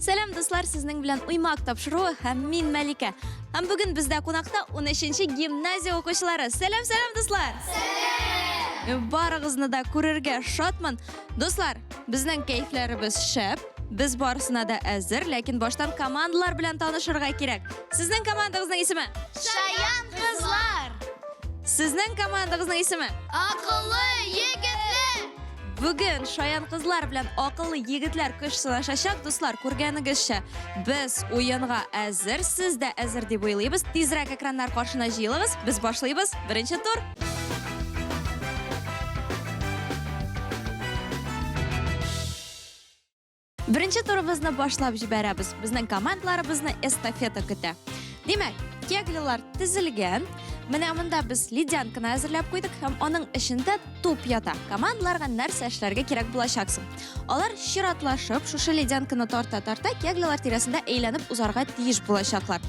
Сәлам, дуслар, сезнең белән Уймак тапшыруы һәм мин Мәликә. Һәм бүген бездә кунакта 13-нче гимназия укучылары. Сәлам, сәлам, дуслар! Сәлам! Барыгызны да күрергә шатмын. Дуслар, безнең кәефләребез шәп. Без барысына да әзер, ләкин баштан командалар белән танышырга кирәк. Сезнең командагызның исеме? Шаян кызлар! Сезнең командагызның исеме? Акыллы егетләр! Бүген шаян кызлар белән акыллы егетләр көч сынашачак, дуслар, күргәнегезчә, без уенга әзер, сез дә әзер дип уйлыйбыз. Тизрәк экраннар каршына җыелыгыз, без башлыйбыз. Беренче тур. Беренче турыбызны башлап җибәрәбез. Безнең командаларыбызны эстафета көтә. Димәк, кеглилар тезелгән. Менә монда без ледянканы әзерләп куйдык һәм аның эчендә туп ята. Командаларга нәрсә эшләргә кирәк булачак соң? Алар чиратлашып шушы ледянканы тарта-тарта кеглилар тирәсендә әйләнеп узарга тиеш булачаклар.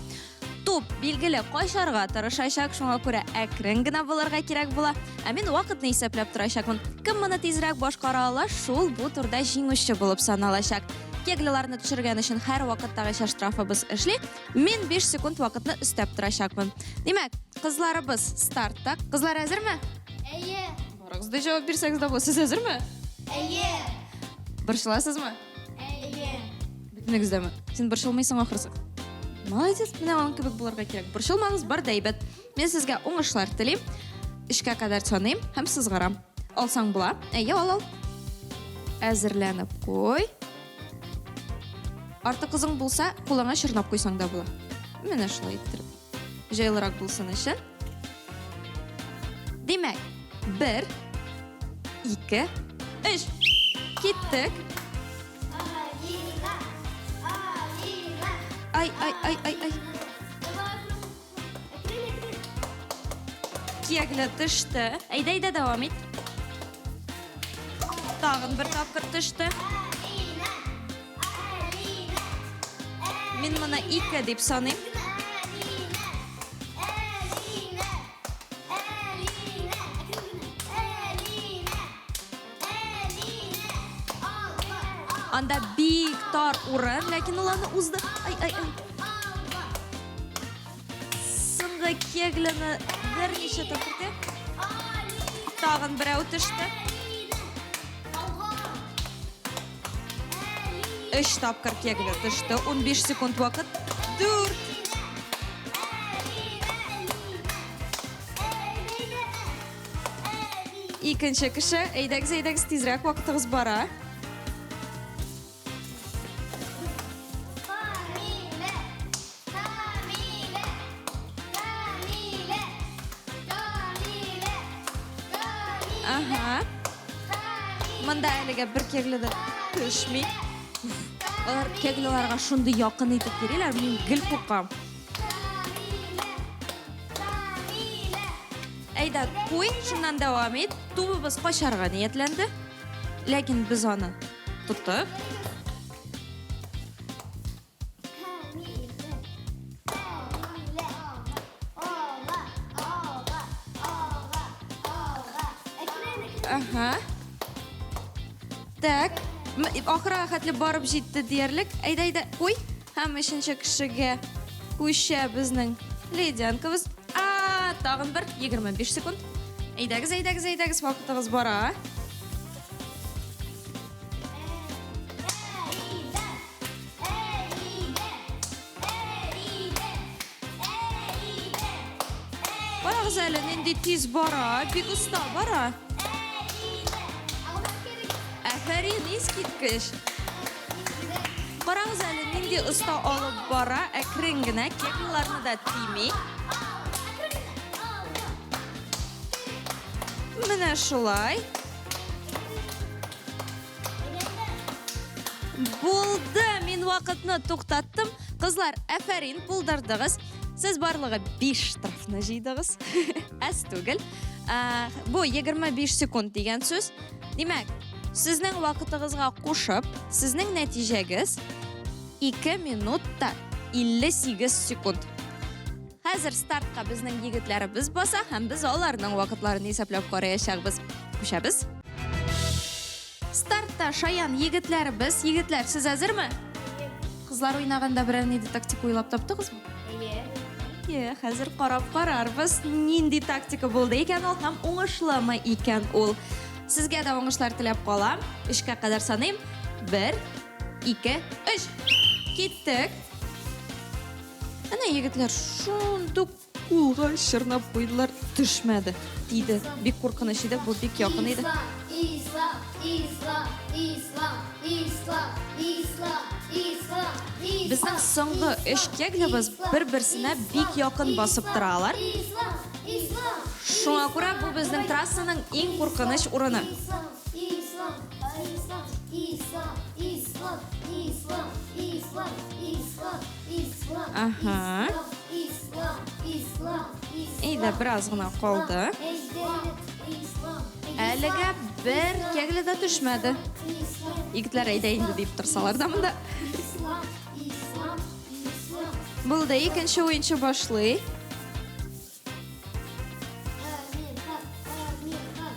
Туп, билгеле, качарга тырышачак, шуңа күрә әкрен генә булырга кирәк була. Ә мин вакытны исәпләп торачакмын. Кем моны тизрәк башкара ала, шул бу турда җиңүче булып саналачак. Кеглиларны төшергән өчен һәр вакыттагыча штрафыбыз эшли. Мин 5 секунд вакытны өстәп торачакмын. Димәк, кызларыбыз стартта. Кызлар әзерме? Әйе. Барыгыз да җавап бирсәгез дә була. Сез әзерме? Әйе. Борчыласызмы? Әйе. Бөтенегез дәме? Син борчылмыйсың ахрысы. Молодец, менә аның кебек булырга кирәк. Борчылмагыз, бар да әйбәт. Мин сезгә уңышлар телим. Эшкә кадәр саныйм һәм сызгырам. Алсаң була. Әйе, ал, ал. Әзерләнеп куй. Артык озын булса, кулыңа чорнап куйсаң да була. Менә шулай иттереп. Җайлырак булсын өчен. Димәк, бер, ике, өч. Киттек. Ай, ай, ай, ай, ай. Кегле төште. Әйдә, әйдә, дәвам ит. Тагын бер тапкыр төште. Мин моны ике дип саныйм. Анда бик тар урын, ләкин ул аны узды. Ай, ай, ай. Соңгы кегляны берничә тапкыр. Тагын берәү төште. Өч тапкыр кегля төште. 15 секунд вакыт. Дүрт. Икенче кеше. Әйдәгез, әйдәгез, тизрәк вакытыгыз бара. Ага. Монда әлегә бер кегле дә төшми. Алар кеглеларга шундый якын итеп йөриләр, мин гел куркам. Әйдә, куй, шуннан дәвам ит. Тубыбыз качарга ниятләнде. Ләкин без аны тоттык. Ага. Так, ахырга хәтле барып җитте диярлек. Әйдә, әйдә, куй. Һәм өченче кешегә күчә безнең ледянкабыз. А, тагын бер 25 секунд. Әйдәгез, әйдәгез, әйдәгез, вакытыгыз бара. Карагыз әле, нинди тиз бара, бик оста бара. Афәрин, искиткеч. Карагыз әле, нинди оста алып бара, әкрен генә, кегларны да тими. Менә шулай. Булды, мин вакытны туктаттым. Кызлар, әфәрин, булдырдыгыз. Сез барлыгы 5 штрафны җыйдыгыз. Әз түгел. Бу 25 секунд дигән сүз. Димәк, сезнең вакытыгызга кушып, сезнең нәтиҗәгез 2 минутта 58 секунд. Хәзер стартка безнең егетләребез баса һәм без аларның вакытларын исәпләп караячакбыз. Күчәбез. Стартта шаян егетләребез. Егетләр, сез әзерме? Кызлар уйнаганда берәр нинди тактика уйлап таптыгызмы? Әйе. Әйе, хәзер карап карарбыз, нинди тактика булды икән ул һәм уңышлымы икән ул. Сезгә дә уңышлар теләп калам. Өчкә кадәр саныйм. Бер, ике, өч. Киттек. Әнә егетләр шундук кулга чорнап куйдылар, төшмәде. Тиде. Бик куркыныч иде, бу бик якын иде. Ислам, ислам, ислам, ислам, ислам, ислам, ислам. Безнең соңгы өч кеглебез бер-берсенә бик якын басып торалар. Ислам, ислам. Шуңа күрә бу безнең трассаның иң куркыныч урыны. Ислам, ислам, ислам, ислам, ислам, ислам, ислам, ислам, ислам. Ага. Ислам, ислам, ислам. Әйдә, бераз гына калды. Әлегә бер кегле дә төшмәде. Егетләр әйдә инде дип торсалар да монда. Ислам, ислам, ислам. Булды, икенче уенчы башлый. Әмирхан, Әмирхан.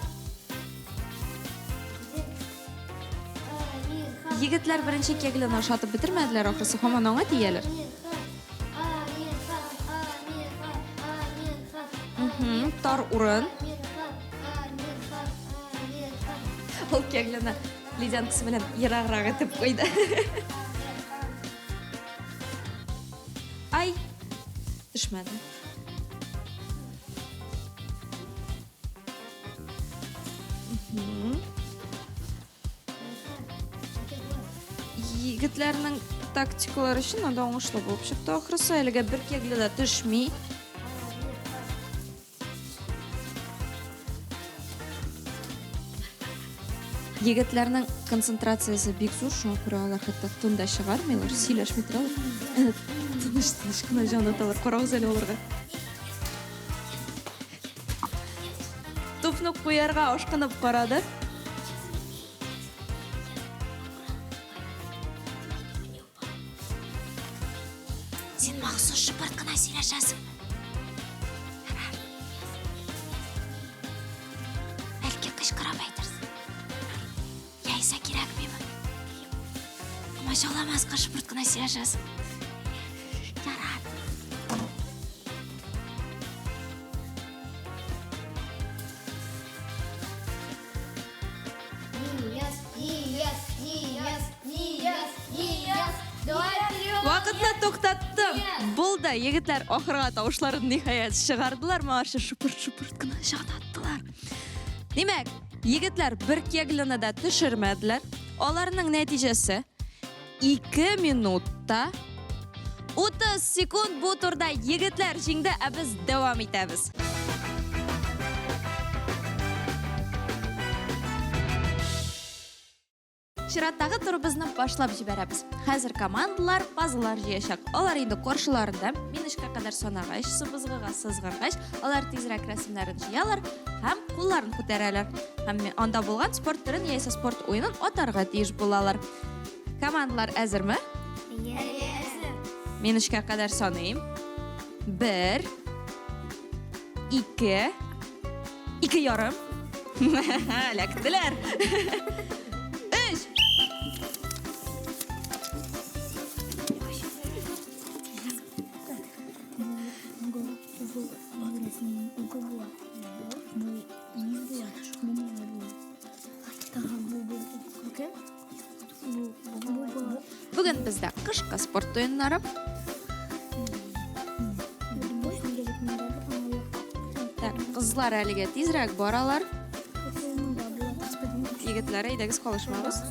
Әмирхан. Егетләр беренче кеглен ашатып бетермәделәр ахрысы, һаман аңа тияләр. Әмирхан, Әмирхан, Әмирхан, Әмирхан. Мгм, Тар урын. Әмирхан, Әмирхан, Әмирхан. Ул кегляны ледянкасы белән ераграк итеп куйды. Ай, төшмәде. Мгм. Егетләрнең тактикалары өчен анда уңышлы булып чыкты ахрысы. Әлегә бер кегли дә төшми. Егетләрнең концентрациясе бик зур, шуңа күрә алар хәтта тын да чыгармыйлар, сөйләшми торалар. Әнә тыныч-тыныч кына җан аталар. Карагыз әле аларга. Тупны куярга ашкынып карады. Син махсус шыпырт кына сөйләшәсеңме? Ярар. Бәлки кычкырып әйтерсең. Яисә кирәкмиме? Комачауламаска шыпырт кына сөйләшәсең. Ярар. Нияз, Нияз, Нияз, Нияз, Нияз. Давай вперед. Вакытны туктаттым. Булды, егетләр ахырга тавышларын ниһаять чыгардылар, моңарчы шыпырт-шыпырт кына җан аттылар. Димәк, егетләр бер кеглины да төшермәделәр. Аларның нәтиҗәсе 2 минутта 30 секунд. Бу турда егетләр җиңде, ә без дәвам итәбез. Чираттагы турыбызны башлап җибәрәбез. Хәзер командалар пазлар җыячак. Алар инде каршыларында. Мин өчкә кадәр санагач, сыбызгыга сызгыргач, алар тизрәк рәсемнәрен җыялар һәм кулларын күтәрәләр. Һәм анда булган спорт төрен яисә спорт уенын атарга тиеш булалар. Командалар әзерме? Мин өчкә кадәр саныйм. Бер, ике, ике ярым. Эләктеләр. Өч. Бүген бездә кышкы спорт уеннары. Так, кызлар әлегә тизрәк баралар. Егетләр, әйдәгез калышмагыз.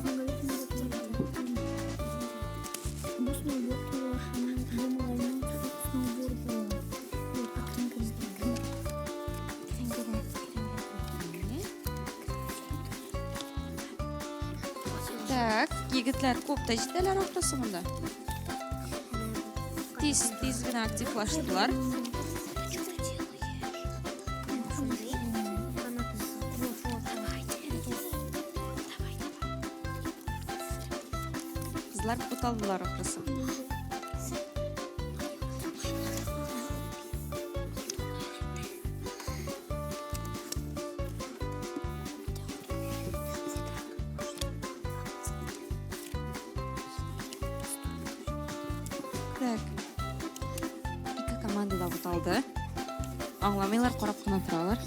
Так, егетләр күп тә җитәләр ахрысы монда. Тиз, тиз генә активлаштылар. Кызлар буталдылар ахрысы. Так. Ике команда да буталды. Аңламыйлар, карап кына торалар.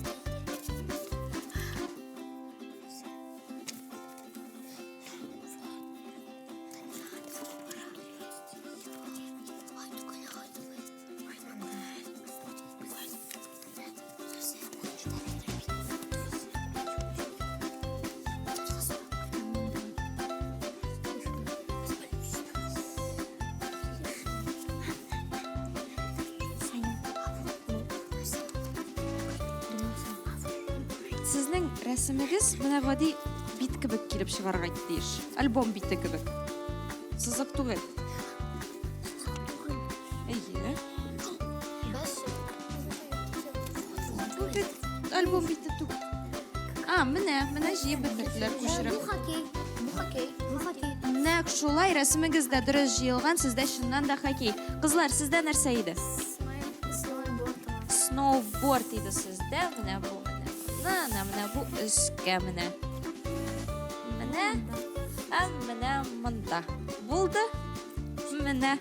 Сезнең рәсемегез менә гади бит кебек килеп чыгарга тиеш. Альбом бите кебек. Сызык түгел. Әйе. Бу бит альбом бите түгел. А, менә, менә җыеп бетерделәр күчереп. Бу хоккей, бу хоккей, бу хоккей. Нәкъ шулай, рәсемегез дә дөрес җыелган, сездә чыннан да хоккей. Кызлар, сездә нәрсә иде? Сноуборд иде сездә. Менә бу, менә. Менә, менә бу өскә менә. Менә һәм менә монда. Булды. Менә.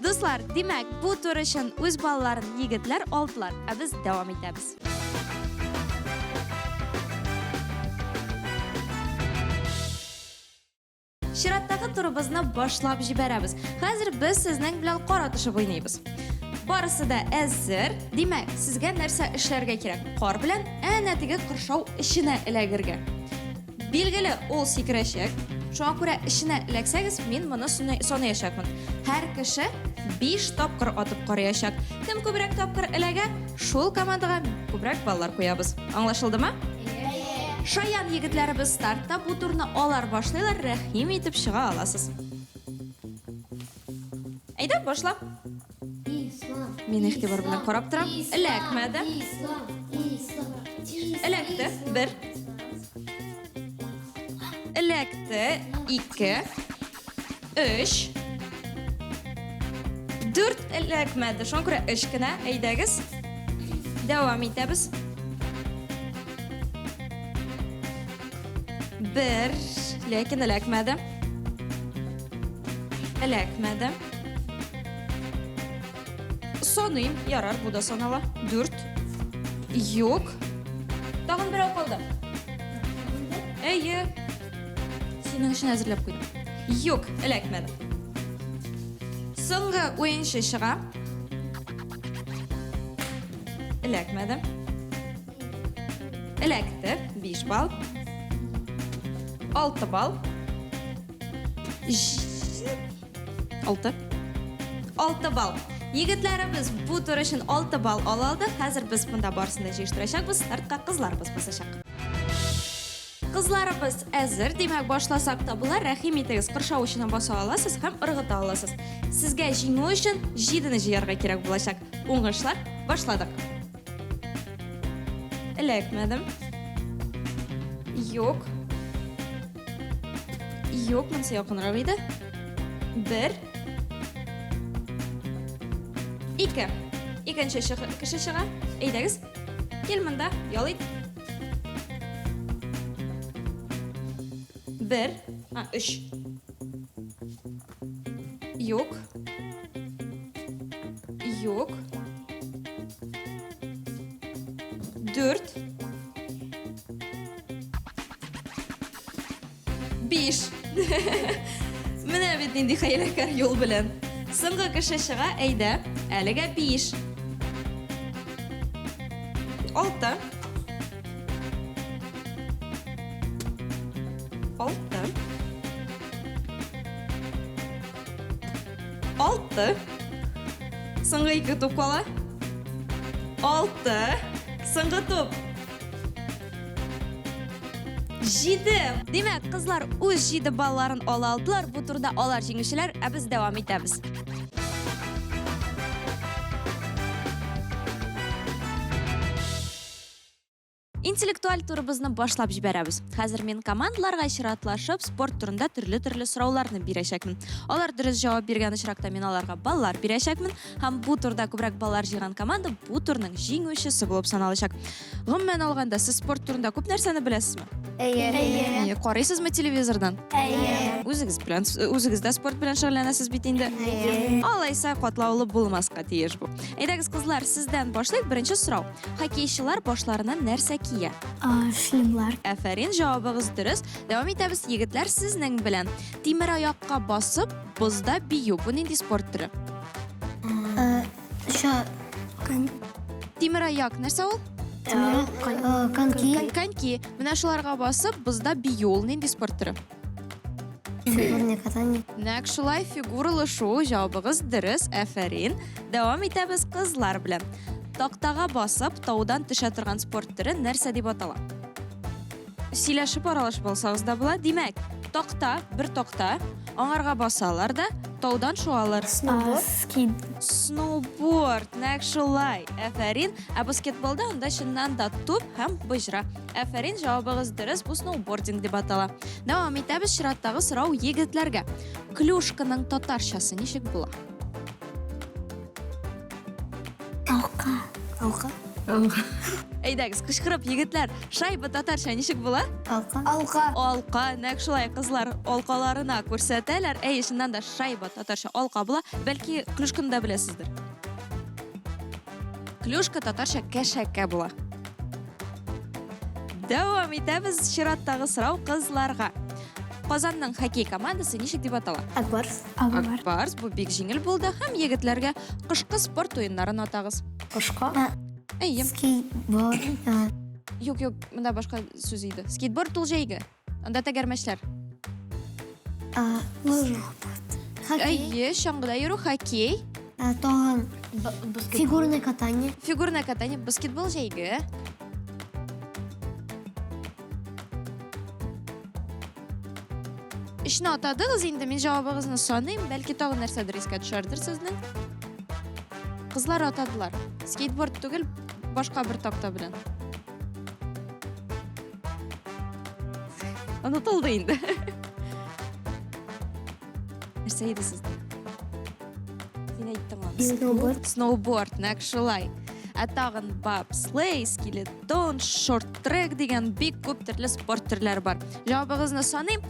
Дуслар, димәк, бу тур өчен үз балларын егетләр алдылар, ә без дәвам итәбез. Чираттагы турыбызны башлап җибәрәбез. Хәзер без сезнең белән кара төшеп уйныйбыз. Барысы да әзер. Димәк, сезгә нәрсә эшләргә кирәк? Кар белән әнә теге кыршау эченә эләгергә. Билгеле, ул сикерәчәк. Шуңа күрә эченә эләксәгез, мин моны санаячакмын. Һәр кеше 5 тапкыр атып караячак. Кем күбрәк тапкыр эләгә, шул командага күбрәк баллар куябыз. Аңлашылдымы? Шаян егетләребез стартта, бу турны алар башлыйлар, рәхим итеп чыга аласыз. Әйдә, башла. Мин игътибар белән карап торам. Эләкмәде. Эләкте. Бер. Эләкте. Ике. Өч. Дүрт эләкмәде. Шуңа күрә өч кенә. Әйдәгез. Дәвам итәбез. Бер, ләкин эләкмәде. Эләкмәде. Саныйм, ярар, бу да санала. Дүрт. Юк. Тагын берәү калды. Әйе. Синең өчен әзерләп куйдым. Юк, эләкмәде. Соңгы уенчы чыга. Эләкмәде. Эләкте. 5 балл. 6 балл. 6. 6 балл. Егетләребез бу тур өчен 6 балл ала алды. Хәзер без монда барысын да җыештырачакбыз. Стартка кызларыбыз басачак. Кызларыбыз әзер, димәк, башласак та була. Рәхим итегез, кыршау очына баса аласыз һәм ыргыта аласыз. Сезгә җиңү өчен җидене җыярга кирәк булачак. Уңышлар, башладык. Эләкмәдем. Юк. Юк, монысы якынрак иде. Бер. Ике. Икенче кеше чыга. Әйдәгез. Кил монда, ял ит. Бер, а, өч. Юк. Юк. Дүрт. Биш. Менә бит нинди хәйләкәр юл белән. Соңгы кеше чыга, әйдә. Әлегә биш. Алты. Алты. Алты. Соңгы ике туп кала. Алты. Соңгы туп. Җиде. Димәк, кызлар үз җиде балларын ала алдылар. Бу турда алар җиңүчеләр, ә без дәвам итәбез. Интеллектуаль турыбызны башлап җибәрәбез. Хәзер мин командаларга чиратлашып спорт турында төрле-төрле сорауларны бирәчәкмен. Алар дөрес җавап биргән очракта мин аларга баллар бирәчәкмен һәм бу турда күбрәк баллар җыйган команда бу турның җиңүчесе булып саналачак. Гомумән алганда, сез спорт турында күп нәрсәне беләсезме? Әйе. Әйе. Карыйсызмы телевизордан? Әйе. Үзегез белән үзегез дә спорт белән шөгыльләнәсез бит инде. Әйе. Алайса катлаулы булмаска тиеш бу. Әйдәгез, кызлар, сездән башлыйк. Беренче сорау. Хоккейчылар башларына нәрсә кия? Шлемлар. Афәрин, җавабыгыз дөрес. Дәвам итәбез, егетләр, сезнең белән. Тимер аякка басып, бозда бию. Бу нинди спорт төре? Ша. Тимер аяк нәрсә ул? Коньки. Коньки. Менә шуларга басып, бозда бию ул нинди спорт төре? Фигурное катание. Нәкъ шулай фигуралы шуу җавабыгыз дөрес, афәрин. Дәвам итәбез кызлар белән. Тактага басып, таудан төшә торган спорт төре нәрсә дип атала? Сөйләшеп аралашып алсагыз да була. Димәк, такта, бер такта, аңарга басалар да, таудан шуалар. Сноуборд. Скейт. Сноуборд, нәкъ шулай. Афәрин. Ә баскетболда анда чыннан да туп һәм боҗра. Афәрин, җавабыгыз дөрес, бу сноубординг дип атала. Дәвам итәбез, чираттагы сорау егетләргә. Клюшканың татарчасы ничек була? Алка. Алка. Әйдәгез, кычкырып, егетләр, шайба татарча ничек була? Алка. Алка. Алка, нәкъ шулай кызлар алкаларына күрсәтәләр. Әй, чыннан да шайба татарча алка була. Бәлки, клюшканы да беләсездер. Клюшка татарча кәшәкә була. Дәвам итәбез чираттагы сорау кызларга. Казанның хоккей командасы ничек дип атала? Акбарс. Акбарс, бу бик җиңел булды. Һәм егетләргә кышкы спорт уеннарын атагыз. Кышка. Әйе. Скейтборд. Юк, юк, монда башка сүз иде. Скейтборд ул җәйге. Анда тәгәрмәчләр. Сноуборд. Хоккей. Әйе, чаңгыда йөрү, хоккей. Тагын фигурное катание. Фигурное катание, баскетбол җәйге. Өчне атадыгыз инде, мин җавабыгызны саныйм, бәлки тагын нәрсәдер искә төшәрдер сезнең. Кызлар атадылар. Скейтборд түгел, башка бер такта белән. Онытылды инде. Нәрсә иде сезнең? Син әйттең аны. Сноуборд. Сноуборд, нәкъ шулай. Ә тагын бобслей, скелетон, шорт-трек дигән бик күп төрле спорт төрләре бар. Җавабыгызны саныйм.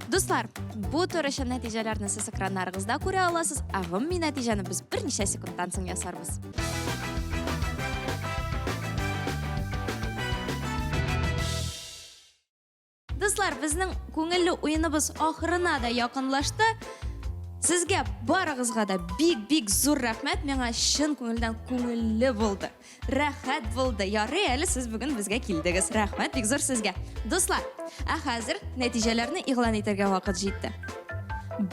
Дуслар, бу тур өчен нәтиҗәләрне сез экраннарыгызда күрә аласыз, ә гомуми нәтиҗәне без берничә секундтан соң ясарбыз. Дуслар, безнең күңелле уеныбыз ахырына да якынлашты. Сезгә барыгызга да бик-бик зур рәхмәт. Миңа чын күңелдән күңелле булды. Рәхәт булды. Ярый әле сез бүген безгә килдегез. Рәхмәт бик зур сезгә. Дуслар, ә хәзер нәтиҗәләрне игълан итәргә вакыт җитте.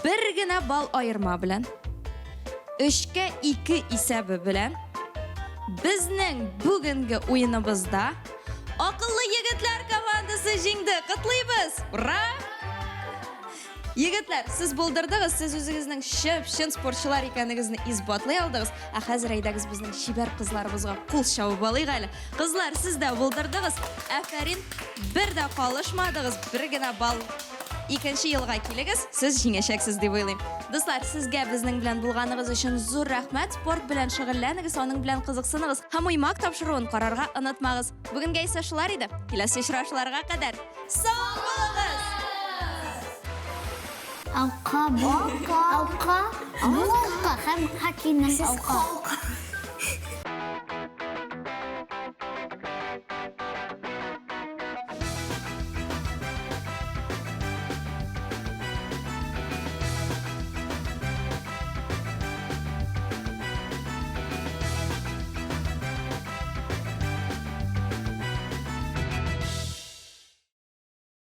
Бер генә балл аерма белән, 3-кә 2 исәбе белән безнең бүгенге уеныбызда Акыллы егетләр командасы җиңде. Котлыйбыз! Ура! Егетләр, сез булдырдыгыз, сез үзегезнең чып-чын спортчылар икәнегезне исбатлый алдыгыз. Ә хәзер әйдәгез безнең чибәр кызларыбызга кул чабып алыйк әле. Кызлар, сез дә булдырдыгыз. Афәрин, бер дә калышмадыгыз, бер генә балл. Икенче елга килегез, сез җиңәчәксез дип уйлыйм. Дуслар, сезгә безнең белән булганыгыз өчен зур рәхмәт. Спорт белән шөгыльләнегез, аның белән кызыксыныгыз һәм Уймак тапшыруын карарга онытмагыз. Бүгенгә исә шулар иде. Киләсе очрашуларга кадәр. Сау булыгыз! Алка бу. Алка. Алка. Бу алка һәм хоккейның алка.